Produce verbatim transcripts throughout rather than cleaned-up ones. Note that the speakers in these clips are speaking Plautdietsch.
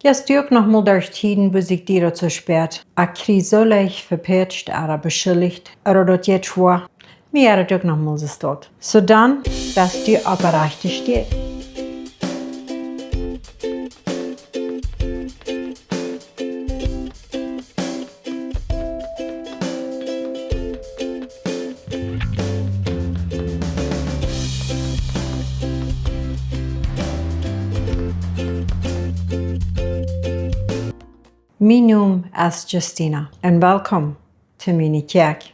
Jast du uk noch mol derch Tieden, wua sikj die daut soo späat: Ekj kjrie soo leicht vepitscht ooda beschuldicht, ooda daut jeit schwoa. Mie jeit daut uk noch mol soo staut. Soo dan, best du opp de rajchte Städ. Mien Nomen es Justina un welkom to miene Kjäakj.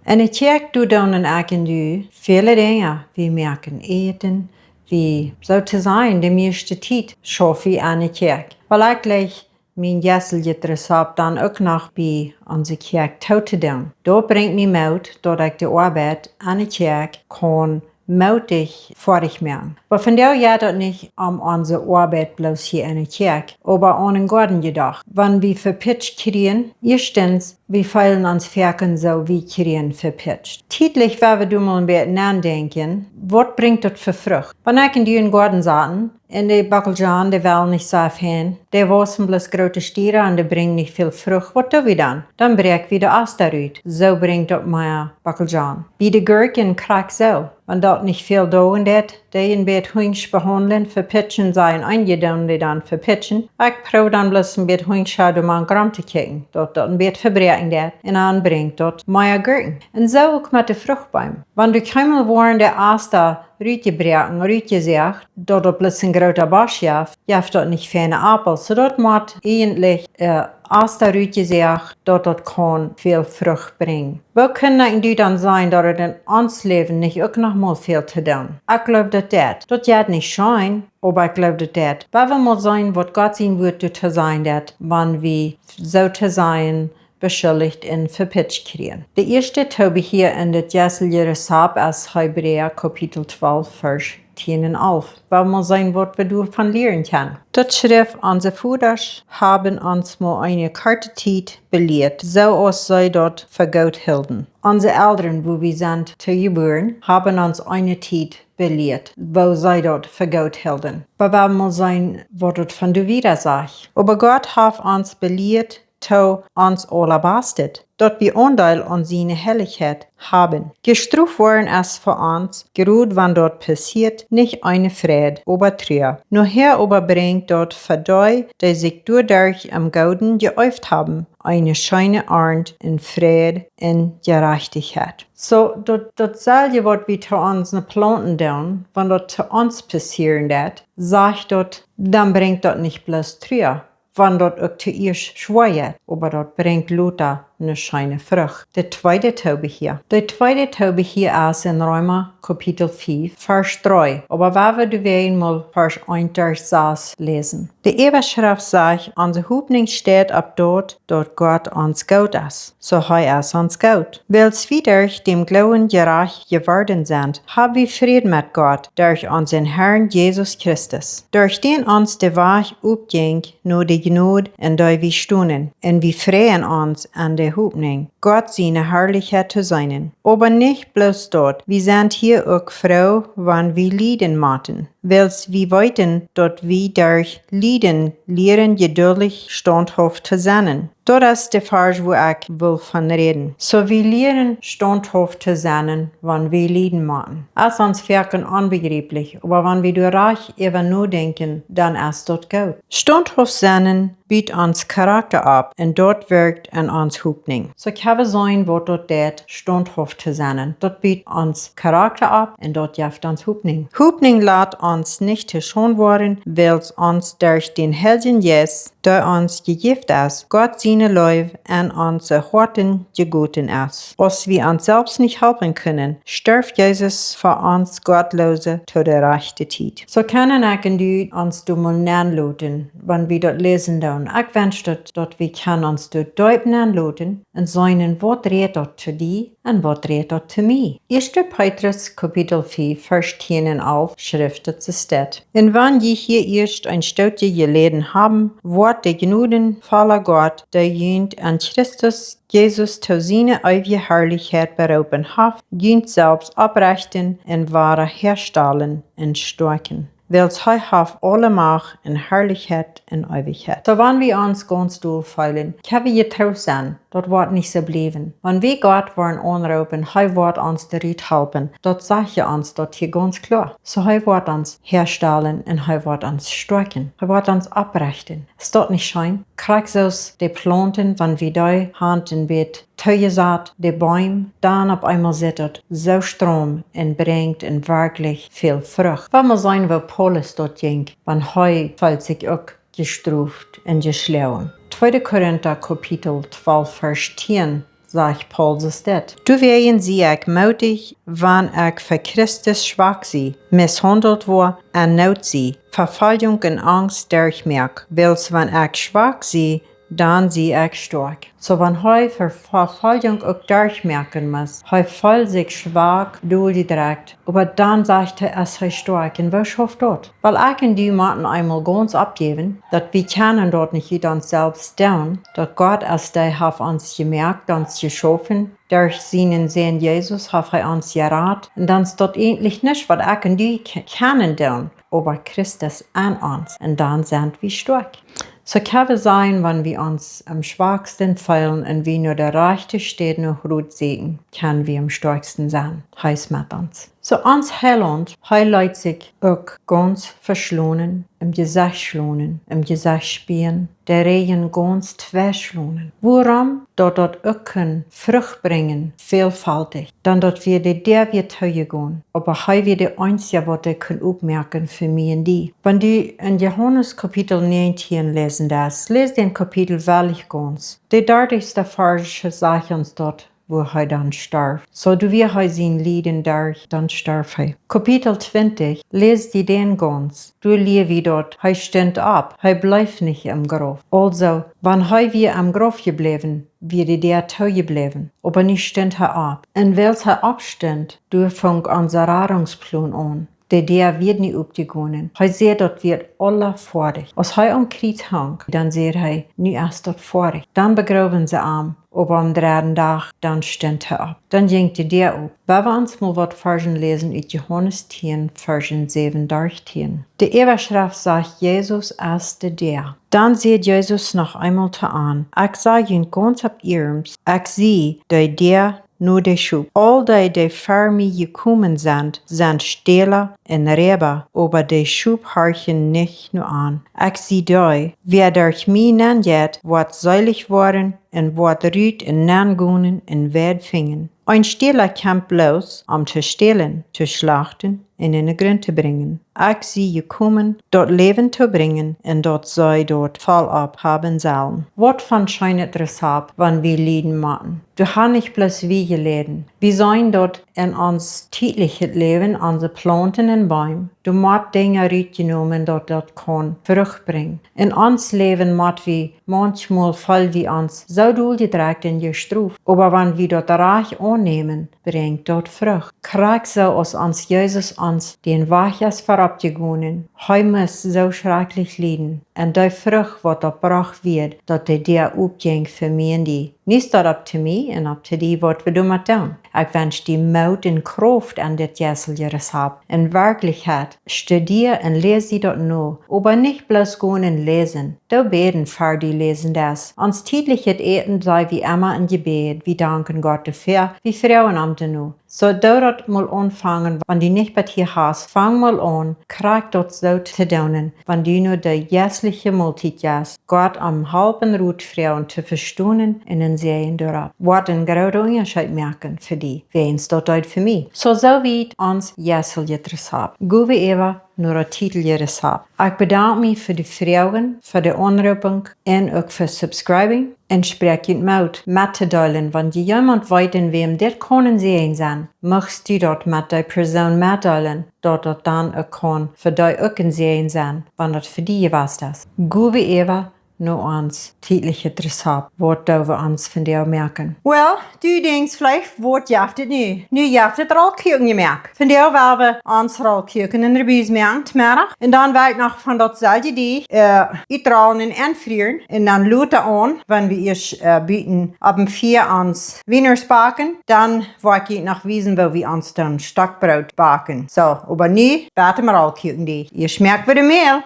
Enne Kjäakj doonen ekj un du väle Dinja. Wie moaken Äten, wie, soo to sajen, de mieeschte Tiet schaufen wie enne Kjäakj. Wiels ekj jleich mien jeistlichet Rezapt dan uk noch bie onse Kjäakj too to doonen. Daut brinjt mie Moot, daut ekj de Oabeit enne Kjäakj kaun mootich foadich moaken. Oba vondoag jeit daut nich om onse Oabeit bloos hia enne Kjäakj, oba aun een Goaden jedocht. Wan wie vepitscht kjrieen, ieeschtens, wie feelen ons foaken soo, wie kjrieen vepitscht. Tietlich, wan wie doa mol een bät nodenkjen, waut brinjt daut fa Frucht? Wan ekj un du em Goaden saten, un de Bockeljonen, dee wellen nich soo fein, dee wausen bloos groote Stieren un dee brinjen nich väl Frucht. Waut doo wie dan? Dan bräakj wie de Asta rut. Soo brinjt daut mea Bockeljonen. Bie de Gurkjen krakjt soo. Wan daut nich väl doonen deit, dee een bät hunjsch behaundlen, vepitschen, sajen eenje, doonen dee dan vepitschen. Ekj proow dan bloos een bät hunjsch doa mank rom to kjikjen, daut daut een bät vebräakjen deit. Un dan brinjt daut mea Gurkjen. Un soo uk met de Fruchtbeem. Wan du kjeenmol woaren de Asta rutjebroaken, rutjesäajt, daut daut bloos een groota Bosch jeft, jeft daut nich feine Aupels. Soo daut mott eejentlich, äh, Asta rutjesäajt, daut daut kaun väl Frucht brinjen. Woo kjenn wie dan seenen, daut et en ons Läwen nich uk noch mol väl to doonen? Ekj jleew, daut deit. Daut jeit nich scheen, oba ekj jleew, daut deit. Wie wellen mol seenen, waut Gott sien Wort doa to sajen deit, wan wie, soo to sajen, beschuldicht un vepitscht kjrieen. De ieeschte Toop hia en dit jeistliche Rezapt es Hebräa Kapitel twalf, Varsch tieen un alf. Wie wellen mol seenen, waut wie doavon lieren kjennen. Daut schrift: Onse Vodasch haben ons mau eene korte Tiet belieet, soo aus see daut fa goot hilden. Onse Elren, wua wie sent to jebuaren, haben ons eene Tiet belieet, woo see daut fa goot hilden. Oba wie wellen mol seenen, waut daut von doa wieda sajcht. Oba Gott haft ons belieet to ons aulabastet, daut wie Aundeel aun siene Heilichkjeit haben. Jestroft woaren es fa ons, krakjt wan daut passieet, nich eene Freid, oba Trua. Nohäa oba brinjt daut fa dee, dee sikj doaderch em Gooden jeeeft haben, eene scheene Arnt un Fräd un Jerajchtichkjeit. Soo, daut, daut selwje, waut wie to onse Plaunten doonen, wan daut to ons passieren deit, sajcht daut, dan brinjt daut nich bloos Trua, wan daut uk to ieescht schwoa jeit, oba daut brinjt lota eene scheene Frucht. De tweede Toop hia. De tweede Toop hia es en Reema Kapitel fief, Varsch dree. Oba wie wellen doa wada mol Varsch eent bat sas läsen. De Äwaschreft sajcht: Onse Hopninj steit opp daut, daut Gott ons goot es. Soo hee es ons goot. Wiels wie derch däm Gloowen jerajcht jeworden sent, hab wie Fräd met Gott derch onsen Herrn Jesus Christus, derch dän ons de Wajch opjinkj no de Jnod, en dee wie stonen, un wie freien ons aun de Hopninj, Gott siene Harlichkjeit to seenen. Oba nich bloos daut, wie sent hia uk froo, wan wie lieden motten, wiels wie weeten, daut wie derch Lieden lieren jeduldich staunthauft to sennen. Daut es de Varsch, wua ekj well von räden. Soo, wie lieren staunthauft to sennen, wan wie lieden motten. Es ons foaken onbejrieplich, oba wan wie doa rajcht äwa nodenkjen, dan es daut goot. Staunthauft sennen but ons Charakta opp un daut wirkjt en ons Hopninj. Soo kjenn wie seenen, waut daut deit, staunthauft to sennen. Daut but ons Charakta opp un daut jeft ons Hopninj. Hopninj lat ons nich to Schaund woaren, wiels ons derch dän Heiljen Jeist, dee ons jejäft es, Gott siene Leew en onse Hoaten jegoten es. Aus wie ons selfst nich halpen kjennen, storf Jesus fa ons Gottloose to de rajchte Tiet. Soo kjennen ekj un du ons doa mol nenloten, wan wie daut läsen doonen. Ekj wensch daut, daut wie kjennen ons doa deep nenloten un seenen, waut rät daut to die un waut rät daut to mie. Ieeschte Petrus Kapitel fief, Varsch tieen un alf schrift et soo steit: Un wan jie hia ieescht een Stootje jeläden haben, woat de gnodenvolla Gott, dee junt en Christus Jesus to siene eewje Harlichkjeit beroopen haft, junt selfst opprechten un wada häastalen un stoakjen. wiels hee haft aule Macht un Harlichkjeit un Eewichkjeit. Soo wan wie ons gaunz dol feelen, kjenn wie jetroost sennen, daut woat nich soo bliewen. Wan wie Gott woaren aunroopen, hee woat ons doarut halpen. Daut sajcht hee ons daut hia gaunz kloa. Soo hee woat ons häastalen un hee woat ons stoakjen. Hee woat ons opprechten. Es daut nich scheen? Krakjt soo aus de Plaunten, wan wie dee han een bät toojesat, de Beem, dan opp eemol sitt daut soo straum un brinjt werkjlich väl Frucht. Wan wie seenen, woo Paulus daut jinkj, wan hee feelt sikj uk jestroft un jeschlonen. Tweede Korinta Kapitel twalf Varsch tieen sajcht Paulus dit: Doawäajen sie ekj moodich, wan ekj fa Christus schwak sie, misshaundelt woa, en Noot sie, Vefoljunk un Angst derchmoak, wiels wan ekj schwak sie, dan sie ekj stoakj. Soo wan hee Ver-, Vefoljunk uk derchmoaken mott, hee feelt sikj schwak, dol jedrekjt, oba dan sajcht hee, es hee stoakj. Un woo schauft daut? Well, ekj un du motten eemol gaunz oppjäwen, daut wie kjennen daut nich ut ons selfst doonen, daut Gott es dee haft ons jemoakt, ons jeschaufen, derch sienen Sän Jesus haft hee ons jerat. Un dan es daut eejentlich nich, waut ekj un du k-, kjennen doonen, oba Christus en ons. Un dan sent wie stoakj. Soo kjenn wie seenen, wan wie ons aum schwaksten feelen un wie no de rajchte Städ no Rot sieekjen, kjenn wie aum stoakjsten sennen. Hee es met ons. Soo ons Heilaunt, hee leet sikj uk gaunz veschlonen, em Jesecht schlonen, em Jesecht spieen, de Rigjen gaunz tweischlonen. Wuarom? Daut daut uk kunn Frucht brinjen, välfaltich. Dan daut wia de Däa wia toojegonen, oba hee wia de eensja, waut dee kunn oppmoaken fa mie un die. Wan du en Johanes Kapitel näajentieen läsen deist, läs dän Kapitel wellich gaunz. De dartichste Varsch sajcht ons daut, woo hee dan storf. Soo doa wia hee sien Lieden derch, dan storf hee. Kapitel twintich, läs die dän gaunz. Doa läs wie daut, hee stunt opp, hee bleef nich em Grauf. Aulsoo, wan hee wia em Grauf jebläwen, wia de Däa toojebläwen, oba nu stunt hee opp. Un wiels hee oppstunt, doa funk onse Radungsplon aun. De Däa wia nu oppjegonen. Hee säd, daut wia aula foadich. Aus hee aum Kjriez hunk, dan säd hee, nu es daut foadich. Dan begroowen see am, oba aum dredden Dach, dan stunt hee opp. Dan jinkj de Däa op. Well wie ons mol waut Varschen läsen ut Johanes tieen, Varschen säwen derch tieen. De Äwaschreft sajcht, Jesus es de Däa. Dan säd Jesus noch eemol to an: Ekj saj junt gaunz opp iernst, ekj sie de Däa no de Schop. Aul dee, dee ver mie jekomen sent, sent Stäla un Räba, oba de Schop horchen nich no an. Ekj sie dee, wäa derch mie nenjeit, woat seelich woaren un woat rut un nengonen un Weid finjen. Een Stäla kjemt bloos, om to stälen, to schlachten un en de Grunt to brinjen. Ekj sie jekomen, daut Läwen to brinjen un daut see daut vollopp haben sellen. Waut fa een scheenet Rezapt, wan wie lieden motten. Doa ha nich bloos wie jeläden. Wie seenen daut en ons tietlichet Läwen, onse Plaunten un Beem, doa mott Dinja rutjenomen, daut daut kaun Frucht brinjen. En ons Läwen mott wie maunchmol feel wie ons soo dol jedrekjt un jestroft, oba wan wie daut rajcht aunnämen, brinjt daut Frucht. Krakjt soo aus ons Jesus ons dän Wajch es verop jegonen, hee must soo schrakjlich lieden, un dee Frucht, waut daut brocht, wia, daut de Däa opjinkj fa mie un die. Nu es daut opp to mie un opp to die, waut wie doamet doonen. Ekj wensch die Moot un Krauft aun dit jeistelje Rezapt. En Werkjlichkjeit, studia un läs die daut no, oba nich bloos gonen un läsen. Doo bäden ver du läsen deist. Ons tietlichet Äten saj wie emma een Jebäd. Wie danken Gott doafäa, wie froagen am doano. Soo, doo daut mol aunfangen, wan du nich bat hia hast, fang mol aun, krakjt daut soo to doonen, wan du no de jeistliche Moltiet jeist, Gott om Help un Rot froagen to vestonen un een Säajen doaropp. Woat een grooten Unjascheet moaken fa die, wäajens daut deed fa mie. Soo, soo wiet ons jeisteljet Rezapt. Go wie äwa no daut tietelje Rezapt. Ekj bedank mie fa de Froagen, fa de Aunroopunk un uk fa subscribing. Un spräakj junt Moot, met to deelen, wan jie jemaunt weeten, wäm dit kaun een Säajen sennen, muchst du daut met dee Persoon metdeelen, daut daut dan uk kaun fa dee uk een Säajen sennen, wan daut fa die jewast es. Go wie äwa no ons tiedlichet Rezept, waut doo wie ons vondoag moaken? Well, du denkjst veleicht, waut jeft et nu? Nu jeft et Rollkuaken jemoakt. Vondoag woa wie ons Rollkuaken en Rebuus moaken, Meddach. Un dan woa ekj noch von daut selwje Deajch, äh, utrollen un enfrieren. Un dan lota aun, wan wie ieescht, äh, buten opp een Fia ons Wieners backen, dan woa ekj junt noch wiesen, woo wie ons dan Stockbroot backen. Soo, oba nu, bat em Rollkuaken, dee. Ieescht moak wie de Mäl.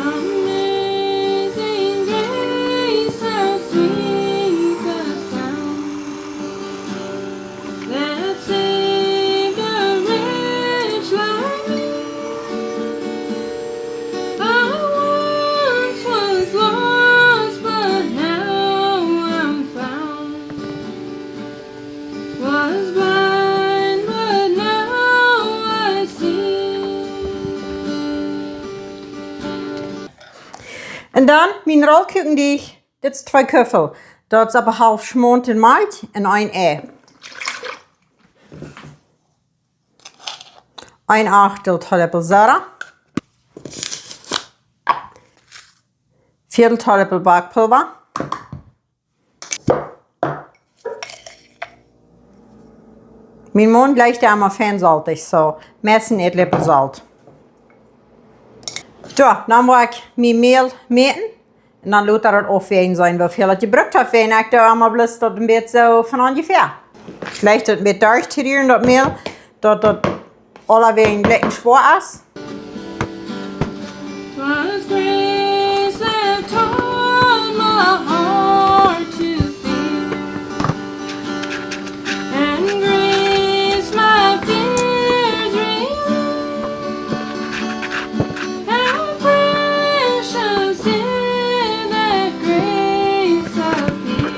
Amazing grace, how sweet the sound that saved a wretch like me. I once was lost, but now I'm found. Was blind, but now I see. Un dan mien Rollkuakendeajch, dit es twee Kuffel. Daut es opp een haulf Schmaunt un Malkj un een Ei. Een Achtel Teeläpel Soda. Viedel Teeläpel Backpulva. Mien Maun jlikjt emma fein soltich, soo meist een Ätläpel Solt. Soo, dan woa ekj mien Mäl mäten un dan lota daut aufwäajen, seenen woo väl daut jebrukt haft, wäajen ekj doo emma bloos daut een bät soo von onjefäa. Veleicht daut een bät derchrieren, daut Mäl, daut daut aulawäajen jlikj schwoa es. 'Twas grace that taught my heart to fear, and grace my fears relieved. How precious did that grace appear.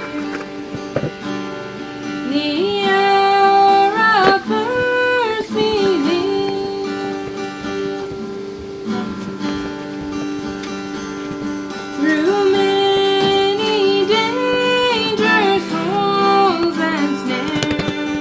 The hour I first believed. Through many dangers, toils, and snares.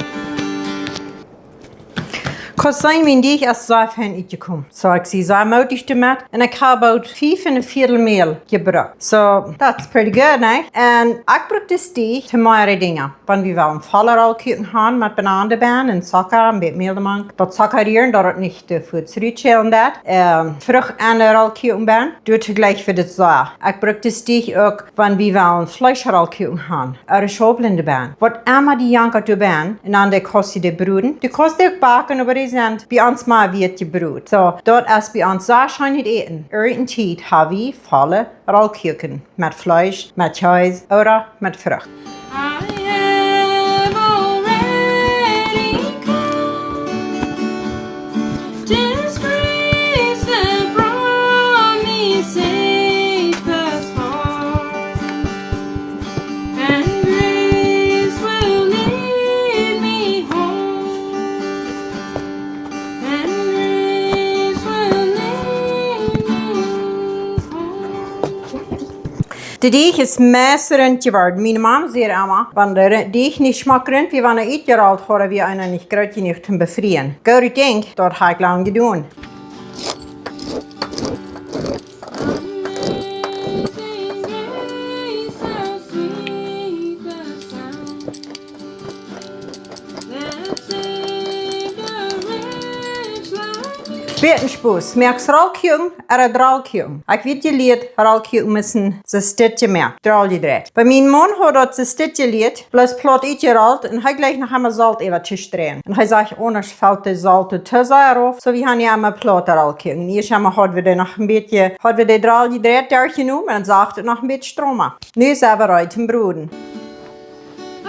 Kaust seenen, mien Deajch es sea fein utjekomen. Soo, ekj sie sea mootich doamet. Un ekj hab bie fief un een Viedel Mäl jebrukt. So, that's pretty good, ne? Un ekj bruk dit Deajch to mearere Dinja. Wan wie wellen volle Rollkuaken haben met Banana bennen un Zocka, een bät Mäl doamank, daut Zocka rieren, daut et nich too fuaz rutschälen deit. Ähm, Frucht enne Rollkuaken bennen, doo too jlikj fa de Soo. Ekj bruk dit Deajch uk, wan wie wellen Fleeschrollkuaken haben, ooda Schaublen bennen. Waut emma dee jankat to bennen, un dan dee kaust du broden. Du kaust dee uk backen, oba dee sent bie ons mau wiet jebroden. So, daut es bie ons sea scheenet Äten. Irjent Tiet ha wie volle Rollkuaken met Fleesch, met Kjees ooda met Frucht. I have already come. 'Tis grace that brought me safe thus far, and grace will lead me home. De Deajch es meist runt jeworden. Miene Mame säd emma, wan de Deajch nich schmock runt wia, wan hee utjerollt haud, wia eena nich groot jenuach toom befrieen. Goot, ekj denkj, daut ha ekj lang jedonen. Bät Spos, moakst Rollkuaken ooda Drollkuaken? Ekj weet, jie lieet Rollkuaken musten soo stift jemoakt, droll jedreit. Bie mien Maun haud daut soo stift jelieet, bloos plaut utjerollt un hee jlikjt noch emma Solt äwa to streien. Un hee sajcht, aundasch felt de Solt too sea rauf, soo wie haben je emma plaute Rollkuaken. Ieescht emma haud wie dee noch een bät, haud wie dee droll jedreit derchjenomen un dan sach et noch een bät stroma. Nu sent wie reed toom broden. I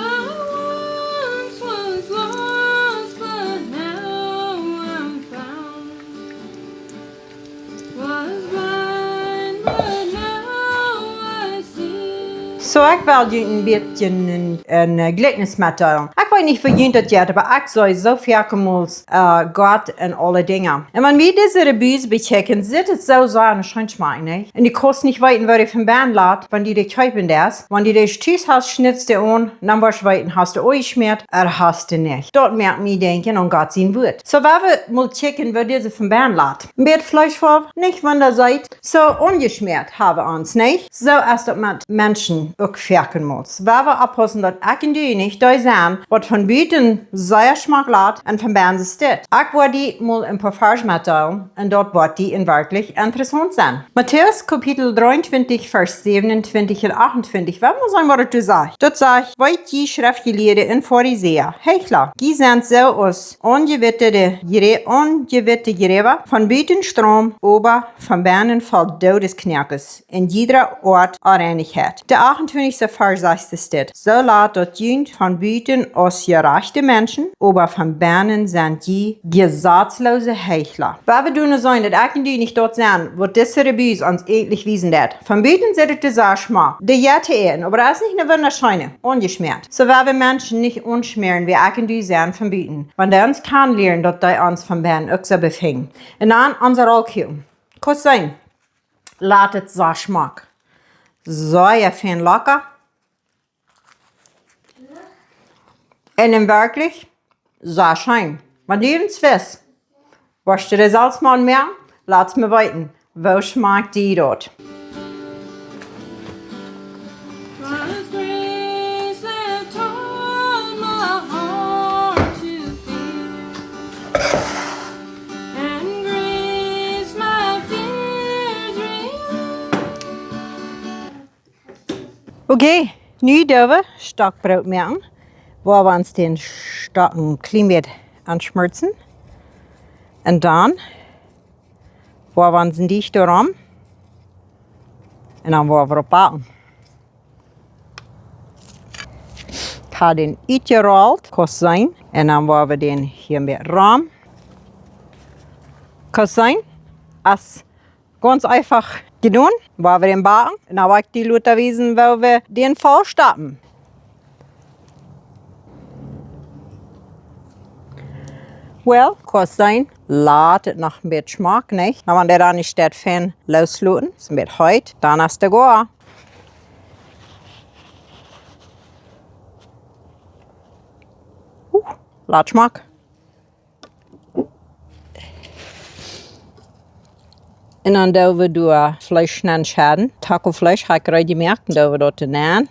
once was lost, but now I'm found. Was blind, but now I see. So, ekj well junt een bät een, een, äh, Jlikjnis metdeelen. Ekj Weet nich, woo junt daut jeit, oba ekj see soo väl mol, äh, Gott en aule Dinja. Un wan wie dise Rebus bekjikjen, sitt et soo sea scheen schmakjen, nä? Un du kaust nich weeten, woo dee von bennen lat, wan du dee kjeepen deist. Wan du dee tus hast, schnitst du aun, dan woascht weeten, hast du aunjeschmäat, ooda hast du nich. Daut moakt mie denkjen aun Gott sien Wuat. Soo, wie woaren mol kjikjen, woo dise von bennen lat. Een bät Fleesch, nich wundaseet, soo aunjeschmäat haben wie ons, nich? Soo es daut met Menschen uk foaken mol. Wie woaren oppaussen, daut ekj un du nich dee sent, waut von buten sea schmock lat un von bennen steit. Ekj woa die mol een poa Varsch metdeelen, un daut woat die werkjlich interessaunt sennen. Matäus Kapitel dreeuntwintich, Varsch säwenuntwintich un achuntwintich. Wie woaren seenen, waut et doa sajcht. Daut sajcht: "Weet jie Schreftjelieede un Farisäa, Heichla, jie sent soo aus aunjewittede Jre-, aunjewittede Jräwa, von buten schmock, oba von bennen voll Doodesknoakes un jiedra Oat Onreinichkjeit." De achuntwintichste Varsch sajcht dit: "Soo lat daut junt von buten aus jerajchte Menschen, oba von bennen sent jie jesazloose Heichla." Wie woaren seenen, daut ekj un du nich daut sent, waut dise Rebus ons eejentlich wiesen deit. Von buten sitt et sea schmock. De Jette äten, oba daut es nich een wundascheena, aunjeschmäat. Soo woaren wie Menschen nich aunschmäaren, woo ekj un du sent von buten. Wan dee ons kjanen lieren, daut dee ons von bennen uk soo befinjen. Un dan onse Rollkuaken. Kaust seenen, lat et sea schmock. Sea fein lockja. Un dan werkjlich, sea scheen. Wan du eent weetst, woascht du dee selfst mol moaken, lat mie weeten, woo schmakjt die daut? Okay, nu doo wie Stockbroot moaken, wua wie ons dän Stock een kjlien bät aunschmurzen. Un dan woa wie ons een Deajch doarom. Un dan woa wie oppbacken. Ekj hab dän utjerollt, kaust seenen. Un dan woa wie dän hia een bät rom. Kaust seenen, es gaunz eefach jedonen, woa wie dän backen. Un dan woa ekj die lota wiesen, woo wie dän voll stoppen. Well, kaust seenen, lat et noch een bät schmock, nich? Na, wan dee dan nich daut fein loosloten, es een bät heet, dan es dee goa. Uh, lat schmock. Un dan doo wie doa Fleesch nenschedden. Tacofleesch hab ekj reed jemoakt, dan doo wie daut doa nen.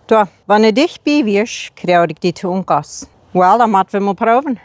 Doa, wan du dicht bie wieescht, kjrie ekj die to Unkas. Well, dan mott wie mol proowen.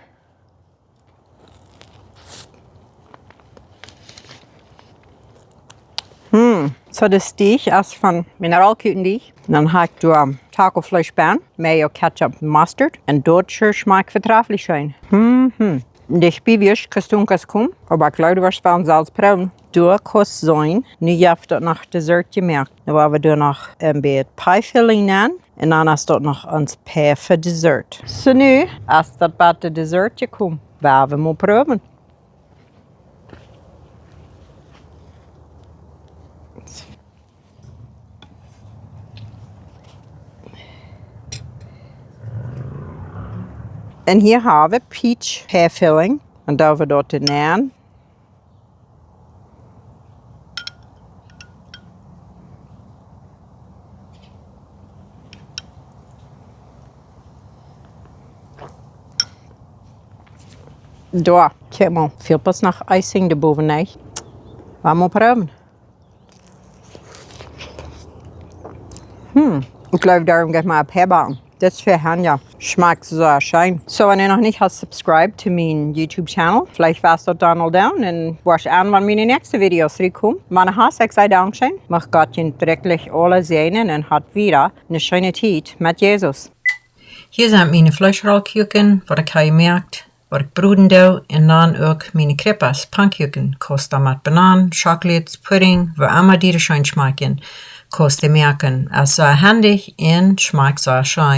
Hm, soo de Deajch es von Mineralkuaken Deajch. Dan hab ekj doa Tacofleesch bennen, Mayo, Ketchup, Mustard. Un daut schmakjt vetraflich scheen. Hm, hm. Dicht bie wieescht kaust du Unkas komen, oba ekj jleew, du woascht well selfst proowen. Doa kaust seenen, nu jeft daut noch Dessert jemoakt. Nu woa wie doa noch een bät Pie-Filling nen. Un dan es daut noch ons Pie fa Dessert. Soo nu, es daut bie daut Dessert jekomen. Woa wie mol proowen. Un hia hab wie Peach Pie Filling. Un dan doo wie daut doa nen. Doa, kjikj mol, fält bloos noch Icing doabowen, nä? Woa wie mol proowen. Hm, ekj jleew, doarom jeft mie een poa Backen. Dit es fa Hanja. Schmakjt soo scheen. Soo, wan du noch nich hast subscribed to mien YouTube channel, veleicht woascht daut dan aul doonen un woascht seenen, wan miene näakjste Videos trigjkomen. Wan du hast, ekj saj dankscheen. Mucht Gott junt werkjlich aule säajnen un hat wada eene scheene Tiet met Jesus. Hia sent miene Fleeschrollkuaken, waut ekj ha jemoakt, waut ekj broden doo, un dan uk miene crepas, Pannkuaken, kaust dan met Banaun, Schokolads, Pudding, woo emma die daut scheen schmakjen, kaust dee moaken. Es sea hendich un schmakjt sea scheen.